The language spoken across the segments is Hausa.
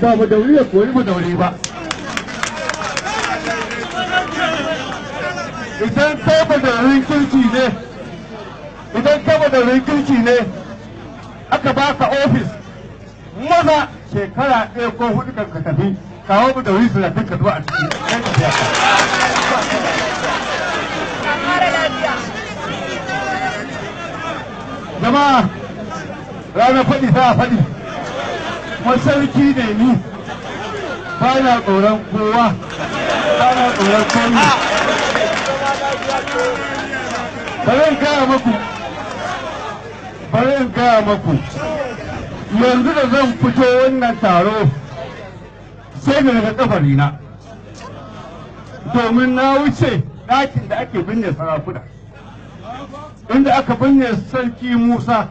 Ba mu dauri ya kori mu dauri ba. Idan kai mu daurin kirki ne, idan kai mu daurin kirki ne, aka baka ofis maza shekara 1 ko 4 kan ka tafi, kawo mu dauri 30 ka zuwa a ciki, kai ka fiya. Jama'a, ranar faɗi za a faɗi, masarki ne ni, ba na tsoron kowa, ba na tsoron komi. Bari in gaya maku, bari in gaya maku, yanzu da zan fito wannan taro sai da daga kafarina, domin na wuce ɗakin da ake binne sarakuna, inda aka binne sarki Musa,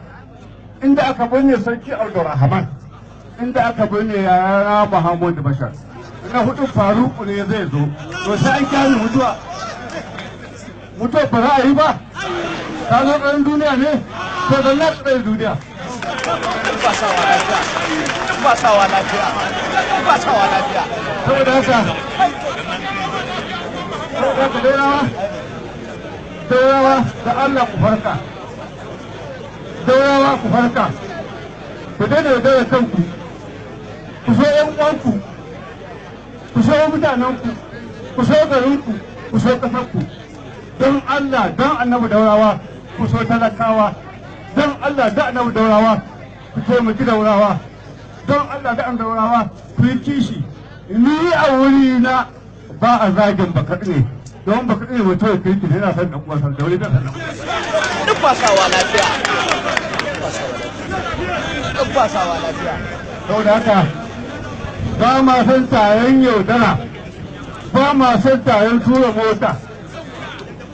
inda aka binne sarki Abdulrahman, inda aka binne yayana Muhammadu Bashar. Na hudu Faruku ne zai zo, to sai an kyale mutuwa. Mutuwa ba za a yi ba, ta zo ɗan duniya ne, to da na ɗan duniya. Saboda haka, daurawa, da Allah ku farka, daurawa ku farka, ku daina yaudarar kanku, ku so ƴan uwanku, ku so mutanenku, ku so garinku, ku so ƙasarku. Don Allah, don annabi daurawa, ku so talakawa. Don Allah, don annabi daurawa, ku taimaki daurawa. Don Allah, don annabi daurawa, ku yi kishi. Ni a wuri na ba a zagin bakaɗi ne, don bakaɗi ne mutum kirki ne, yana son ɗan uwansa, da wuri bai son ɗan uwansa. Numfasawa lafiya. Numfasawa lafiya. Saboda haka ba ma son taron yaudara, ba ma son taron tura mota.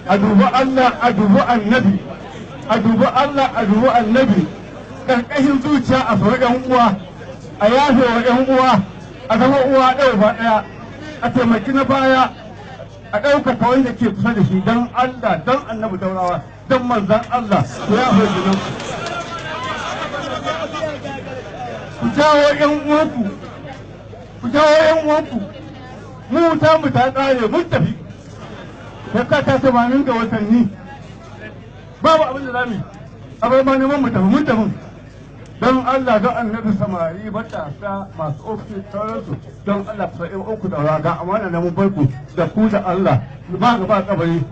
A dubi Allah, a dubi annabi, a dubi Allah, a dubi annabi. Ƙarƙashin zuciya a so ƴan uwa, a yafe wa ƴan uwa, a zama uwa ɗaya ba ɗaya, a taimaki na baya, a ɗaukaka wanda ke kusa da shi. Don Allah, don annabi daurawa, don manzan Allah, ku yafe junanku. Ku jawo ƴan uwanku, ku jawo ƴan uwanku. Mu ta mu ta ƙare, mun tafi. Shekara ta 80 ga watanni, babu abin da za mu yi, abai ma neman mu tafi, mun tafi. Don Allah, don annabi, samari, matasa, masu ofis, sauransu, don Allah ku sa ƴan uwanku daura. Ga amana na mun barku da ku da Allah, ba ga ba kabari.